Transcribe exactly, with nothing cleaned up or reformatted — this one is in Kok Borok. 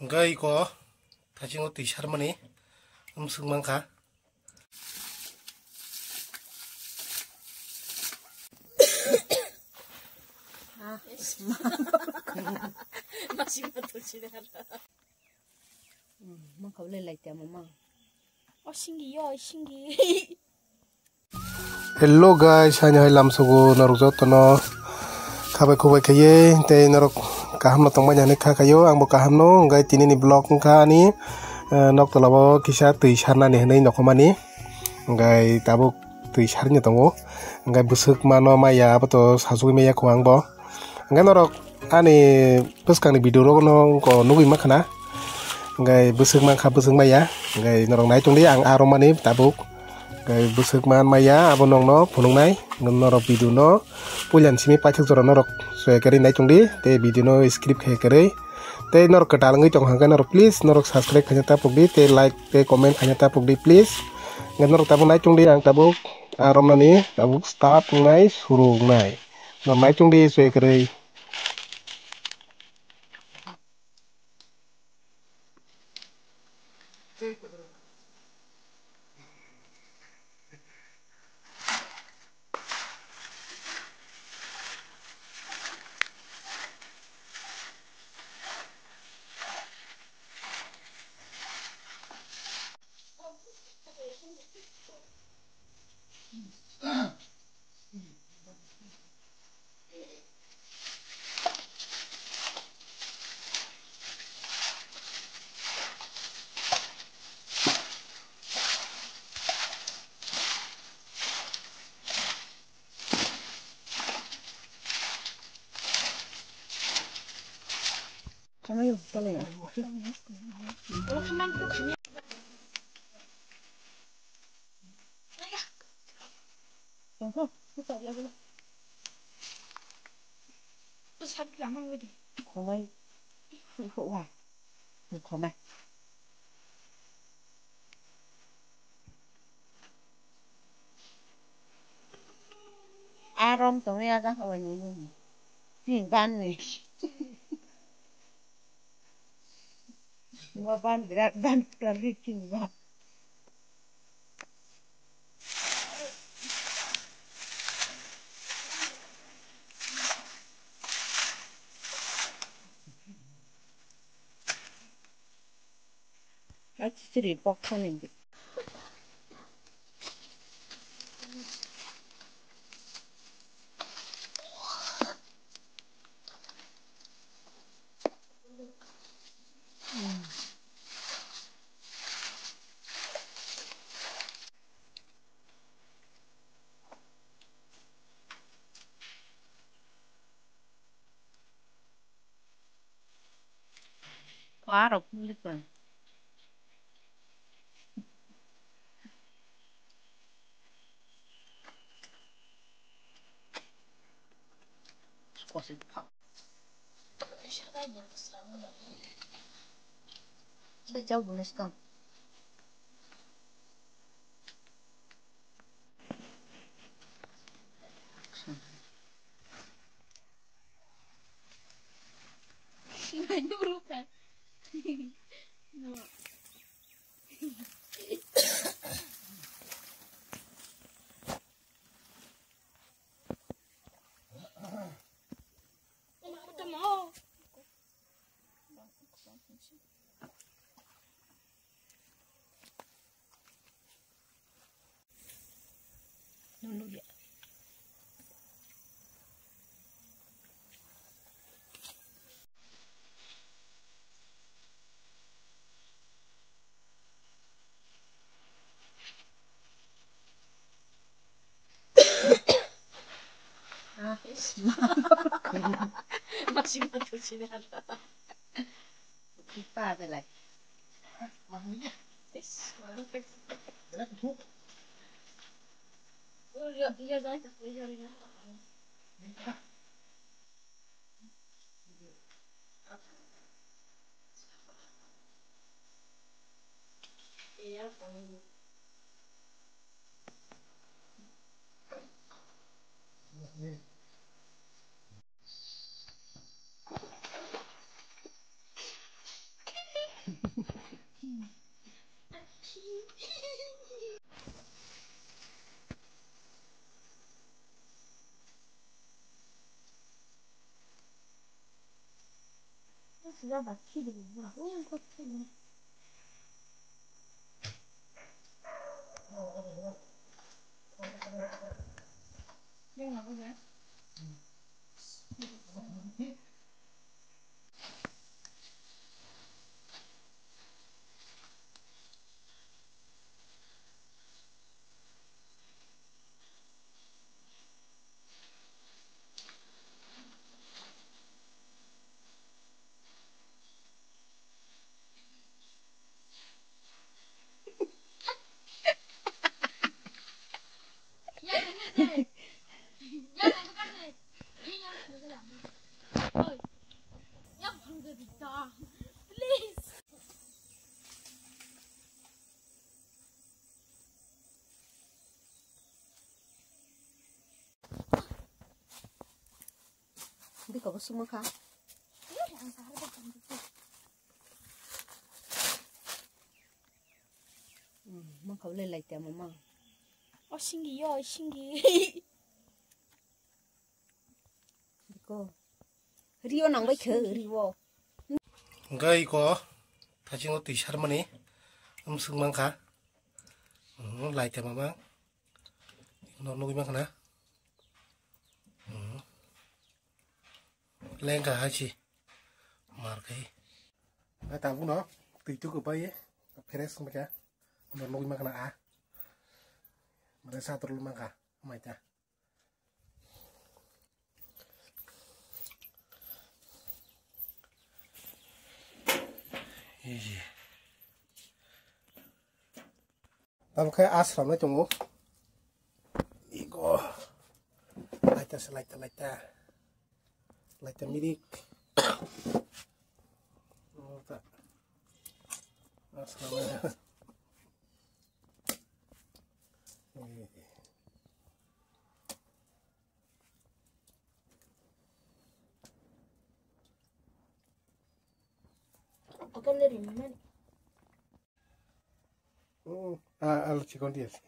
Hwnkhe iko thaisingo twi sarmani, um, swk mankha. Masih betul sih. Hmm, mangkha le lai tamo ma. O singi yo, singi. Hello guys, haino hai lamsogo norok jotono khabai khubai khaiye tei norok kaham no tongmani hinwi kha khaio, angbo kaham no, hwnkhe tini ni vlog wngkha ani, eh, nok tola o kisa twi sarnani hinwi nokhormani, hwnkhe tabuk twi sarino tongo, hwnkhe bwswk mano maya abo to sajagwi maya kho angbo. Hwnkhe norok ani bwskangni video rokno wngkha nugwi mankha na. Hwnkhe bwswk mankha, bwswk maya. Hwnkhe norok nai tongdi, ang aro mani tabuk. Hwnkhe bwswk man maya, abo nokno phunuknai. Norok video no puilani simi paithak jora norok soi kwrwi nai tongdi. Tei video no skip khe kwrwi. Tei norok kwtal wngwi tong hwnkhe norok please norok subscribe khaina tapukdi. Tei like tei comment khaina tapukdi please. Hwnkhe norok tabuk nai tongdi, ang tabuk aro mani tabuk start wngnai, suru wngnai. Norok nai tongdi soi kwrwi. Khonai. Khonai. Arom tongwi aga hawai ni. Tin ban ni. Mo ban birat ban pura ri tin ban. Achi chiri pok thani. Parok mulikon. Masih betul sih. Kita ada lagi. Biko bo sumukha. Mangkha le lai tamo mang. O singi yo, singi. Biko. Rio nang bai khe, rio. Hingke iko thaisingo twi sarmani, um, swng mankha. Hmm, lai tamo mang. Iko no nugui mankha na. Hmm. Lengkha hai si. Mar khai. Ai tabuk no twi tuku pai fresh wngkha. Uno nugui mankha na a. Mane satrul mankha. Mai ta. Easy. Tamo khe a swnamnai tongo. Ego. Laita se laita laita. Laita mirik. Ota. A swnamnai. Otom de rimani. Oh, ah, al chikon dia si.